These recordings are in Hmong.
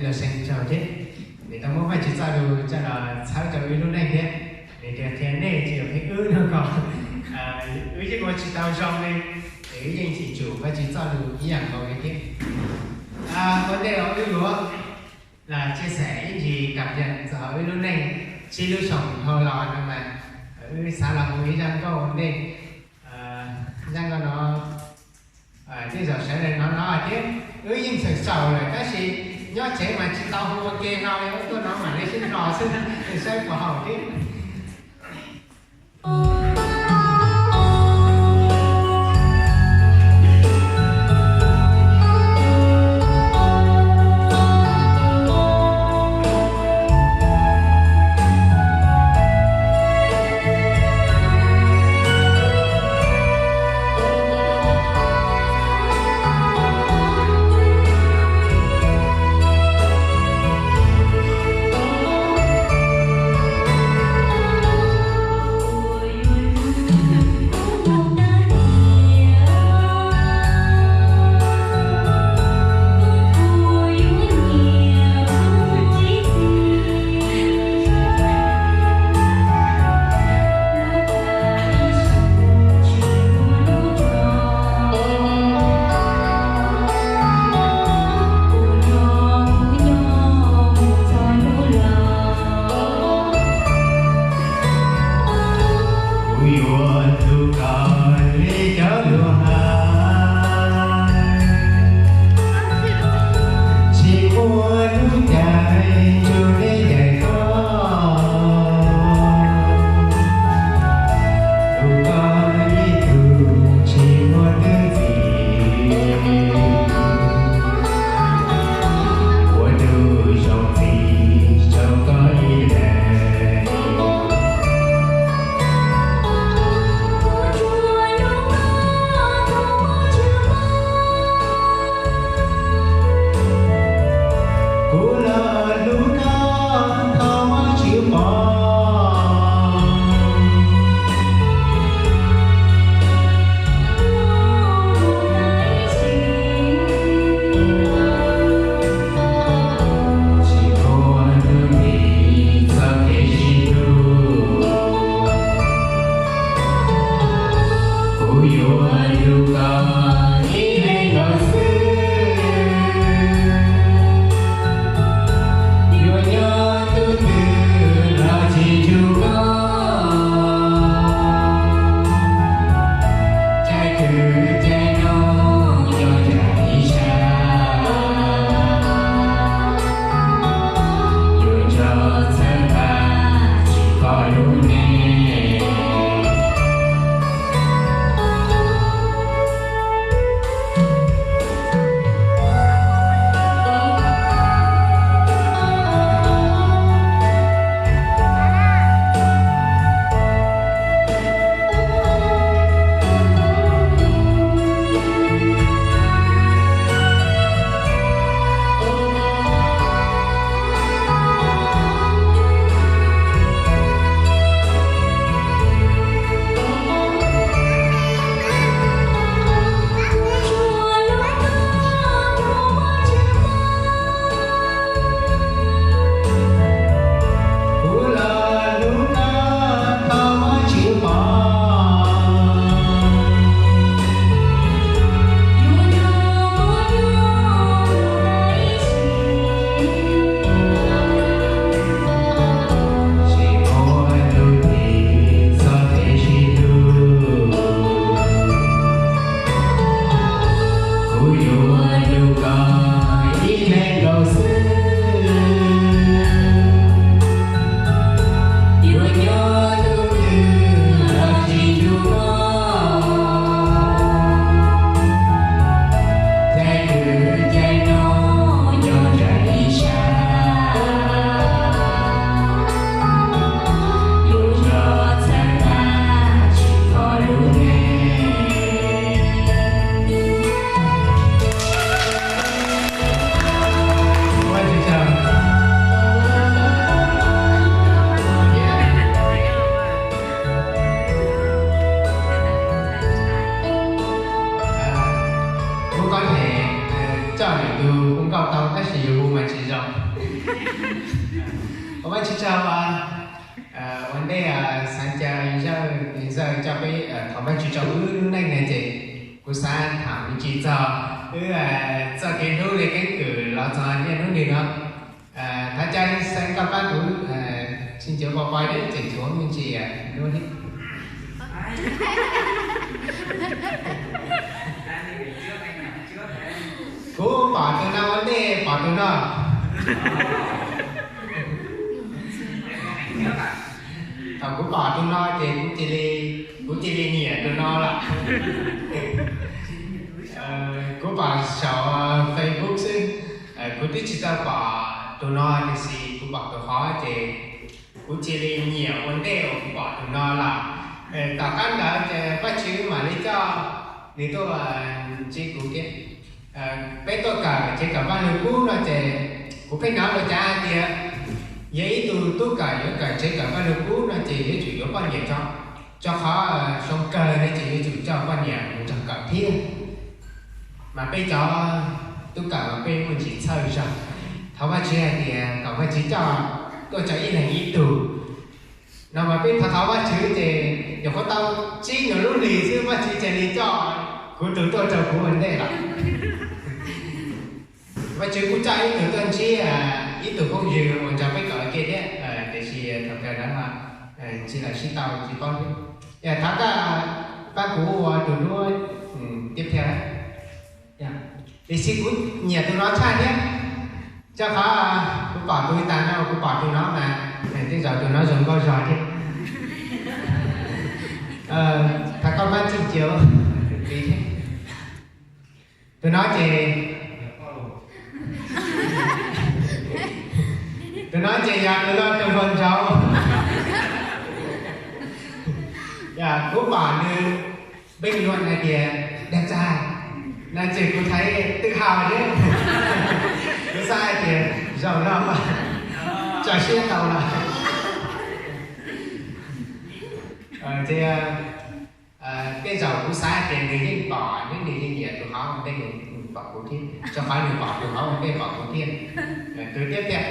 Los seev tsaug thiab, nws tau muab Vajtswv txoj lus coj los txhawb rau wb lub neej thiab. Nws tias qhia nej tsis yog qhia wb no kom wb yeej ua tsis tau zoo li, es wb yeej chim tsum Vajtswv txoj lus ib yam nkaus li thiab. Ua ntej uas wb yuav los tsia xam ib ntsis kam yam txog wb lub neej tsib lub xyoo dhau los no mas, wb xav los hu ib zaj nkauj ua ntej. Zaj nkauj no tej zaum sawv daws hnov hnov thiab, wb yeej xaus xaus lawm tab sis nyob tsev mas tsis tau hu ua ke no, wb tuaj no mam li sib hlo xwb, saib puas haum thiab. Kuv yuav hlub koj li cov lus hais, tsis muaj lub caij ntsug li caij koj. Hlub koj ib tug tsis muaj twj ywm, ua ntu zoo txim rau koj ib leeg. Kuv los hlub koj thaum Vajtswv pom. Tsis muaj hnub nim txoj kev sib hlub, kuv yuav hlub koj ib leeg nkaus xwb. Yuav nyob tus twg los tsis ntsug koj, caij twg caij no nyob nram ib sab, yuav nco txhawb nqa tsis koj lub neej. Kuv los hlub koj thaum Vajtswv pom. Tsis muaj hnub nim txoj kev sib hlub, kuv yuav hlub koj ib leeg nkaus xwb. Yuav nyob tus twg los tsis ntsug koj, caij twg caij no nyob nram ib sab, yuav nco txhawb nqa tsis koj lub neej. Kuv ko them coj lwm tus hu nkauj tau tab sis yus hu tsis zoo. Ua Vajtswv tsaug, ua ntej xav caw Zawj, Zawj coj peb thov Vajtswv tsaug wb lub neej no ces kuv xav tham me ntsis txog wb txoj kev hlub li keeb kwm los txog niaj hnub nim no. Thov caw Xeev koj pab kuv tsis ncuav pos pos thiab ces ncuav me ntsis hnub thiab. Kuv pom tus no ua ntej pom tus no. Thaum kuv pom tus no ces kuv cia li, kuv cia li nyiam tus no lawm. Kuv pom saum Facebook xwb, kuv twb tsis tau pom tus no tiam sis kuv pom tus hov ces kuv cia li nyiam ua ntej uas kuv pom tus no lawm. Tom qab ntawd ces Vajtswv mam li coj nws tuaj ntsib kuv thiab. Peb tuaj kawm tsev kawm Vaj Lug Kub no ces kuv pheej hnov luag cav hais tias yog ib tug tub kawm yuav kawm tsev kawm Vaj Lug Kub no ces yuav tsum yuav poj niam tso, rau qhov zoo kawg no ces yuav tsum coj poj niam mus nrog kawm thiab. Mas peb cov tub kawm mas peb muaj ntsis txhawj zog. Thov Vajtswv hais tias kom Vajtswv coj tuaj tso ib leeg ib tug. No mas peb thov thov Vajtswv ces nyuam qhuav tau tsib nyuag lub hlis xwb Vajtswv cia li coj kuv tus tuaj rau kuv ua ntej lawm. Vajtswv kuj coj ib tug tuaj ntsib ib tug phooj ywg uas nrog peb kawm ua ke thiab, tiam sis thaum kawg ntawd tsis los sib tau tsis paub thiab. Yog thov koj pab kuv ua tus duab tiag thiab. Tiam sis kuv nyiam tus no tshaj thiab, rau qhov kuv pom tus tas no kuv pom tus no mas tej zaum tus no zoo nkauj zog thiab. Thov koj pab txij cia li thiab. Tus no ces, tus no ces yog tus no tus hluas nraug. Yog kuv pom nws peb luag hais tias dag txag no ces kuv thaiv twb hau thiab. Kuv xav hais tias zaum no tso siab tau lawm. Ces tej zaum kuv xav hais tias nws yeej pom thiab nws yeej nyiam tus hov ua ntej pom kuv thiab, rau qhov nws pom tus hov ua ntej pom kuv thiab. Tus tiag tiag.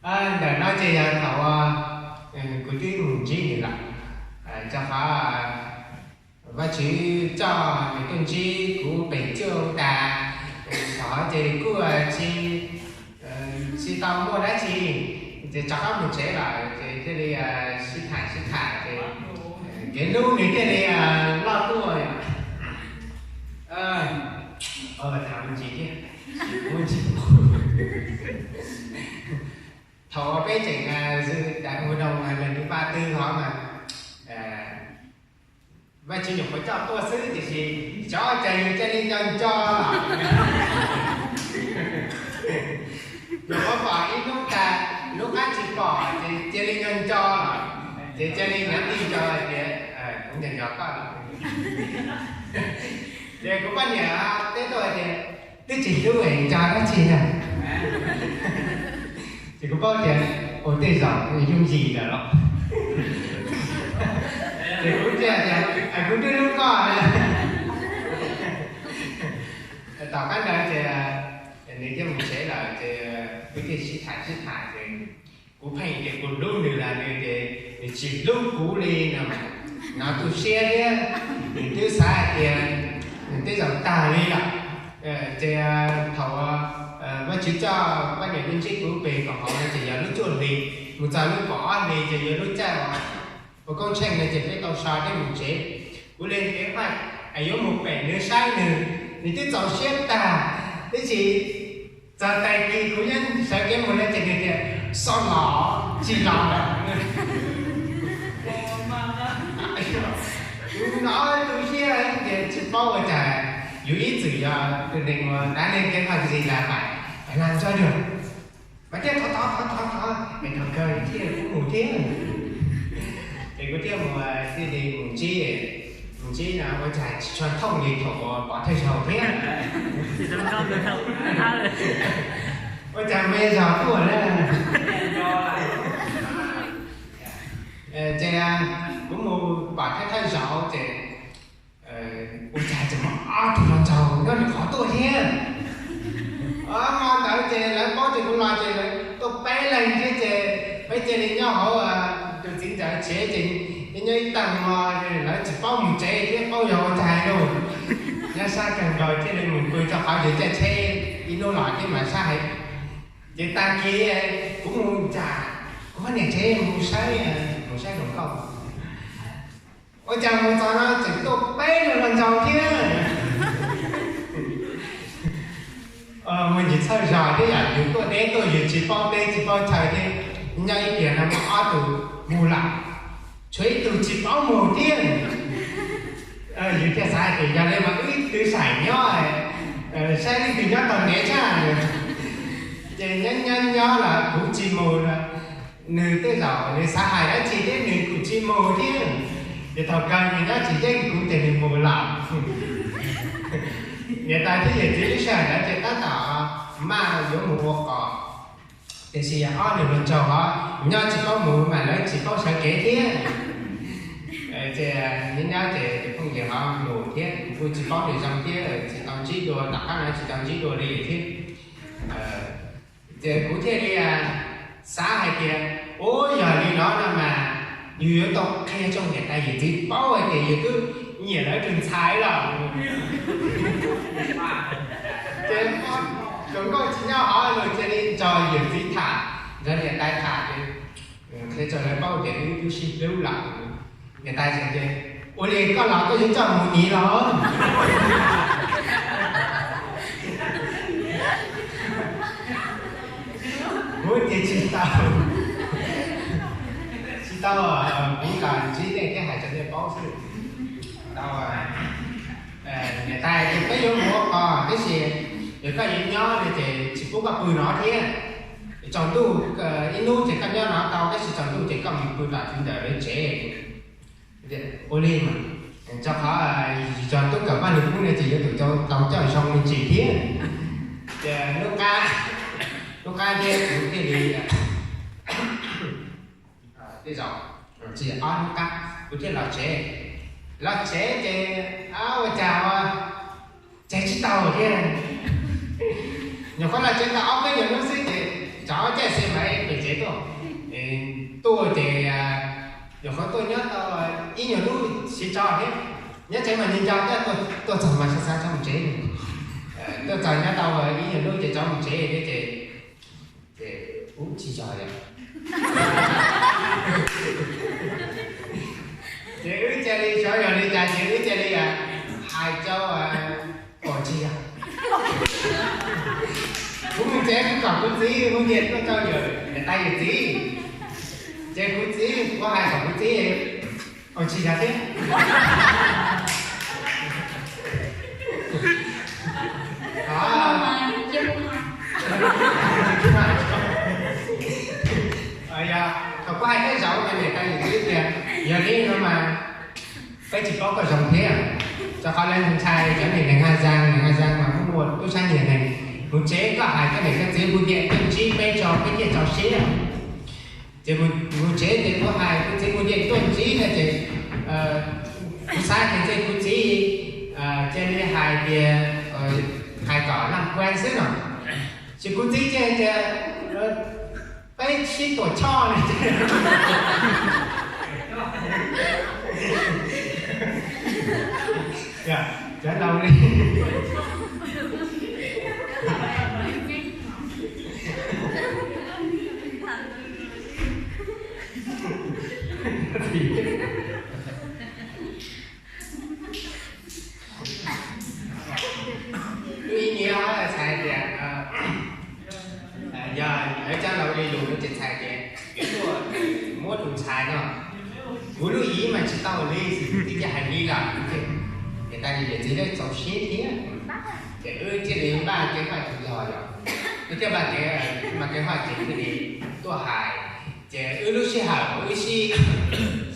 Ntawm no ces yog thaum kuv twb mus ntsib nws lawm, rau qhov Vajtswv coj nws tuaj ntsib kuv pem cuaj tas, thaum ces kuj tsis, tsis tau muaj dab tsi, ces rov qab mus tsev lawm ces thiaj li sib tham sib tham ces kev hlub nws thiaj li loj tuaj. Tham me ntsis thiab, thaum peb tseem ua zoo leej twg paj twg hov mas Vajtswv nyuam qhuav coj tuaj xwb tiam sis xyov cas yus cia li nco nco. Nyuam qhuav pom ib hnub tas, hnub qab tsis pom ces cia li nco nco, ces cia li nyav ti nco hais tias kuv nco nco koj. Ces kuv poj niam teb tuaj hais tias twb tsis hlub nco dab tsi na. Ces kuv paub tias ua tej zaum yooj yim lawm los. Ces kuv thiaj tias kuv twb hlub koj na. Tom qab ntawd ces nws thiaj mus tsev lawm ces kuv thiaj sib tham sib tham ces kuv pheej tias kuv hlub nws los nws ces nws tsis hlub kuv li no mas, no tu siab thiab, nws twb xav hais tias nws twb zaum tag li lawm. Ces thaum Vajtswv coj poj niam tuaj ntsib kuv pem koom haum no ces yog lub cuaj hlis, mus txog lub kaum ob hlis ces yog lub caij uas ua koob tsheej no ces peb tau so thiab mus tsev. Kuv lees kev haj es yuav mus pem nws saib nws, nws twb txaus siab tag, tab sis txog tag kis kuv yeej sawv kev mus no ces nws tias, Xo los tsis los lawm. Kuv hnov tu siab ces tsis paub ua cas, yus ib txwm yog tus neeg uas dab neeg kev haj zis lag pais, lag ntsoj dua, mas thiaj thov thov thov thov thov es thaum kawg thiaj kuv mus thiab. Ces kuv thiaj mus, thiaj li mus ntsib, mus ntsib no ua cas tsis tshua thooj li thaum uas pom thawj zaug thiab. Ua cas me zog tuaj na. Ces kuv mus pom thawj thawj zaug ces ua cas tseem muaj ob tug hluas nraug nyob nws qhov tuaj thiab. kuv los ces lawv tuaj peb leeg thiab ces peb cia li nyob hauv tus txiv ntxawm tsev ces nyob ib tag hmo, lawv tsis paub mus tsev thiab paub yog ua cas lauj. Nyob sab kawg nkaus thiaj li mus pw rau qhov yus caij tsheb ib hnub los thiab mas sab heev. Ces tag kis kuv mus ntsam kuv poj niam tsev mus saib, mus saib hluas nkauj. Ua cas mus txog no tseem tuaj peb leeg hluas nraug thiab. Muaj ntsis txhawj zog thiab yom, yus tuaj deb tuaj yus tsis paub teb tsis paub chaw thiab. Nyob ib pliag no muaj ob tug mus lawm, tshuav ib tug tsis paub mus thiab. Yus thiaj xav hais tias yog li mas wb twb saim nyob, saib leej twg nyob tau ntev tshaj. Ces nyob nyob nyob los kuv tsis mus, nws tej zaum nws xav hais dab tsi thiab nws kuj tsis mus thiab. Ces thaum kawg nws nyob tsis yeej kuv ces nws mus lawm. Niam tais thiab yawm txiv lub sij hawm ntawd ces tab tom maj yuav mus ua qos, tiam sis yog ob niag hluas nraug ho nyob tsis paub mus mas lawv tsis paub sawv kev thiab. Ces nyob nyob ces tus phooj ywg ho mus thiab, kuj tsis paub nws zoo thiab, tsis tau ntsib dua, tom qab no tsis tau ntsib dua li thiab. Ces kuv thiaj li xav hais tias, ub, yog li no no mas yus yuav tau qhia rau niam tais yawm txiv paub hais tias yus twb nyiam lawv tus ntxhais lawm. Ces hluas nkauj tsis nyob hauv los cia li nrog yawm txiv tham, nrog niam tais tham, qhia rau lawv paub tias wb twb sib hlub lawm. Niam tais tias, ua li koj los koj yuav coj mus nyiv los? Kuv tias tsis tau, tsis tau, kuv los ntsib nej thiab hais rau nej paub xwb. Tau, niam tais tias peb yuav mus ua qos tab sis yog koj yuav nyob li ces tsis pub koj pw no thiab. Tsaus ntuj ib hnub ces koj nyob no tau tab sis tsaus ntuj ces koj mus pw tom txiv ntxawm lawv tsev. Ua li mas, rau qhov tsaus ntuj kawm paj lug kub no ces yuav tsum tau coj zoo me ntsis thiab. Ces hnub qab, hnub qab thiab kuv thiaj li, tej zaum tsis ob hnub qab kuv thiaj los tsev. Los tsev ces ua cas ua, tsev tsis tau thiab. Nyuam qhuav los tsev tau ob peb nyuag hnub xwb ces tsov caij xe mas pem tsev tuaj, tuaj ces nyuam qhuav tuaj nyob tau ib nyuag hnub siv tso thiab. Nyob tsev mas nco nco, tuaj txog mas xav xav tsov mus tsev. Tuaj txog nyob tau ib nyuag hnub ces tsov mus tsev thiab ces, ces ub tsis yog li. Ces wb cia li xyov yog li cas ces wb cia li hais rau, ua tsis yog, kuv mus tsev kuv kom kuv txiv hu nyias tuaj rau yawm niam tais yawm txiv. Ces kuv txiv, kuv hais kom kuv txiv, ua tsis yog thiab. Yog thaum kuv hais tej zaum mas niam tais yawm txiv tias, yog li no mas peb tsis paub koj zoo thiab. Rau qhov lawv ntshai cov niam neeg ha zang, neeg ha zang mas muaj tub sab nyiag neeg. Mus tsev koj hais koj niam koj txiv hu nyias tuaj ntsib peb tso peb thiaj tso siab. Ces mus tsev ces kuv hais kuv txiv hu nyias tuaj ntsib no ces kuv xav tias ntshe kuv txiv cia li hais tias, hais kom lam kuaj xwb no. Ces kuv txiv cia tias peb sib tuam choj li. Cov laus li. Ib nim no txhais tias, yog lawv cov laus li lus no ces txhais tias yuav tuaj muab tus ntxhais no, kuv lub yiv mas tsis tau li, kuv txiv cia hais li lawm ces, ces tas li yawm txiv lawv txaus siab thiab. Ces wb thiaj li npaj kev haj tus yog yom, wb thiaj npaj kev, npaj kev haj ces thiaj li tuaj hais. Ces wb lub sij hawm wb sib,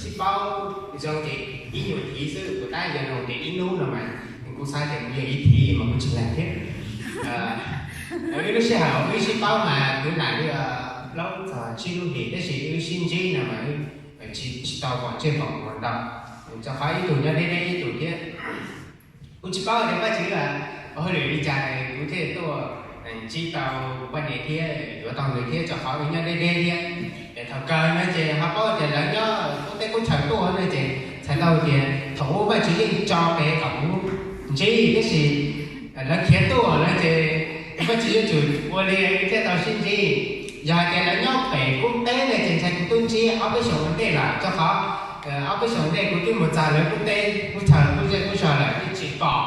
sib paub zoo ces ib nyuag thiv xwb, kuv tab yog no ces ib hnub no mas kuv xav tias kuv yog ib thiv mas kuv tsis laig thiab. Wb lub sij hawm wb sib paub mas kwv lam li plaub txog tsib lub hlis tab sis wb sib ntsib no mas tsis tau pom ntsej pom muag ntau, rau qhov ib tug nyob deb deb ib tug thiab. Kuv tsis paub tias Vajtswv ua hauj lwm li cas kuv thiaj tuaj ntsib tau poj niam thiab yuav tau nws thiab, rau qhov nws nyob deb deb thiab. Es thaum kawg no ces ho paub tias lawv nyob qub teb qub chaw tuaj no ces txhais tau tias thaum ub Vajtswv yeej tso peb kom kuv ntsib, tiam sis lawv khiav tuaj no ces Vajtswv yuav tsum ua li thiaj tau sib ntsib. Yog hais tias lawv nyob pem qub teb no ces ntshai kuv twb ntsib ob peb xyoos ua ntej lawm, rau qhov ob peb xyoos ntej kuv twb mus txog lawv qub teb qub chaw qub zej qub zog lawm twb tsis pom.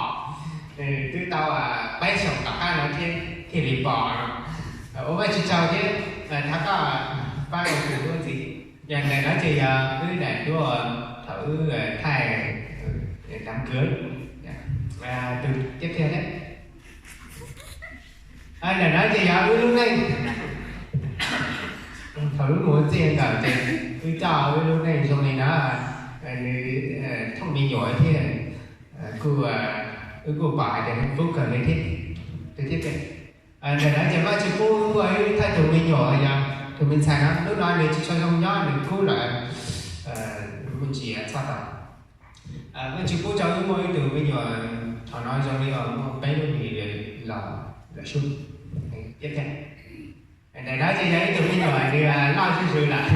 Twb tau peb xyoos tom qab no thiaj li pom. Ua Vajtswv tsaug thiab, thov koj pab ua tus duab ntxiv. Yog ntawm no ces yog wb daim duab thaum wb thaij đám cưới. Tus tiếp theo thiab. Ntawm no ces yog wb lub neej. Thaum wb mus txij nkawm ces wb coj wb lub neej zoo li no, nws thooj me nyuam thiab, kuj, wb kuj pom hais tias nws pub kawg li thiab. Tus tiếp theo. Ntawm no ces Vajtswv pub muaj ib thawj tus me nyuam, yog tus me ntxhais no, hnub no nws tsis tshua zoo nyob, nws kub lawm, muaj ntsis txhob tau. Vajtswv pub rau wb muaj ib tug me nyuam, thaum no zoo li uas muaj peb lub hlis los lawm xwb. Ntawm no ces yog ib tug me nyuam nws loj zuj zus lawm.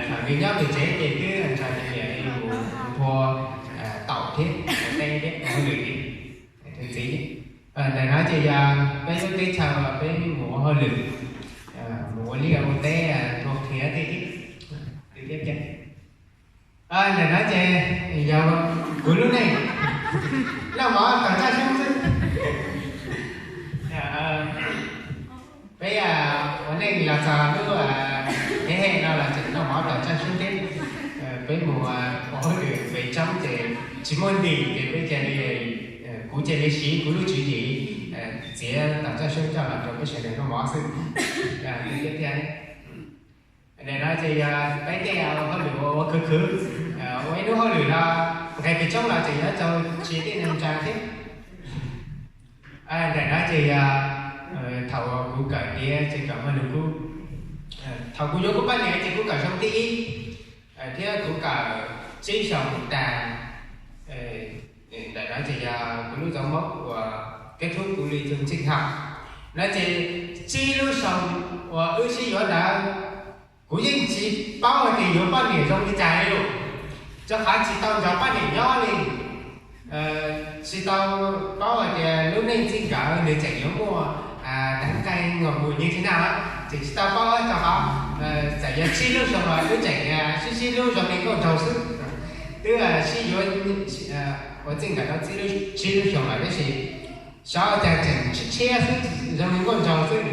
Thaum nws nyob pem tsev ces twb nrog nws niam mus nphua taum thiab ua teb thiab ua hauj lwm thiab. Tus ntxiv. Ntawm no ces yog peb lub teb chaws peb mus ua hauj lwm, mus ua liaj ua teb, mus qhia tej thiab. Tus tiếp theo. Ntawm no ces yog kuv lub neej, noj mov tom txaj xyoob xwb. Peb ua neej los txog lub thế hệ no los tseem noj mov tom txaj xyoob thiab. Peb mus ua hauj lwm pem roob ces tsis muaj ntim ces peb cia li, kuv cia li siv kuv lub tswv yim txiav tom txaj xyoob coj los rau peb sawv daws noj mov xwb. Tus tiếp theo. Ntawm no ces yog peb tej hauj lwm ua khwv khwv, ua ib hnub hauj lwm los nqes pem roob los tseem yuav tau tsis tej neeg ntsa thiab. Ntawm no ces yog thaum kuv kawm tiav ces kawm muaj nws kub. Thaum kuv yuav kuv poj niam ces kuv kawm xyoo thib ib, thiab kuv kawm tsib xyoos tag. Ntawm no ces yog kuv lub dấu mốc uas kết thúc kuv li tus ntxim hawm. No ces tsib lub xyoo uas wb sib yuav ntawd, kuv yeej tsis paub hais tias yuav poj niam zoo li cas li, rau qhov tsis tau nrog poj niam nyob li. Tsis tau paub hais tias lub neej txij nkawm nws tseem yuav muaj đám cay ngọt bùi như thế nào, ces tsis tau paub rau qhov txawm yog tsib lub xyoo los wb tseem sib sib hlub zoo li nkauj nraug xwb. Twb sib yuav ua txij nkawm tau tsib lub xyoo lawm tab sis xyov cas tseem tshiab tshiab xwb, zoo li nkauj nraug xwb.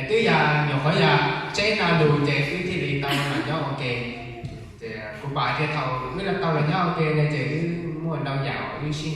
Twb yog nyuam qhuav yog tseb no lus ces wb thiaj li tau los nyob ua ke. Ces kuv pom tias thaum wb tau los nyob ua ke no ces wb muaj ntau yam wb sib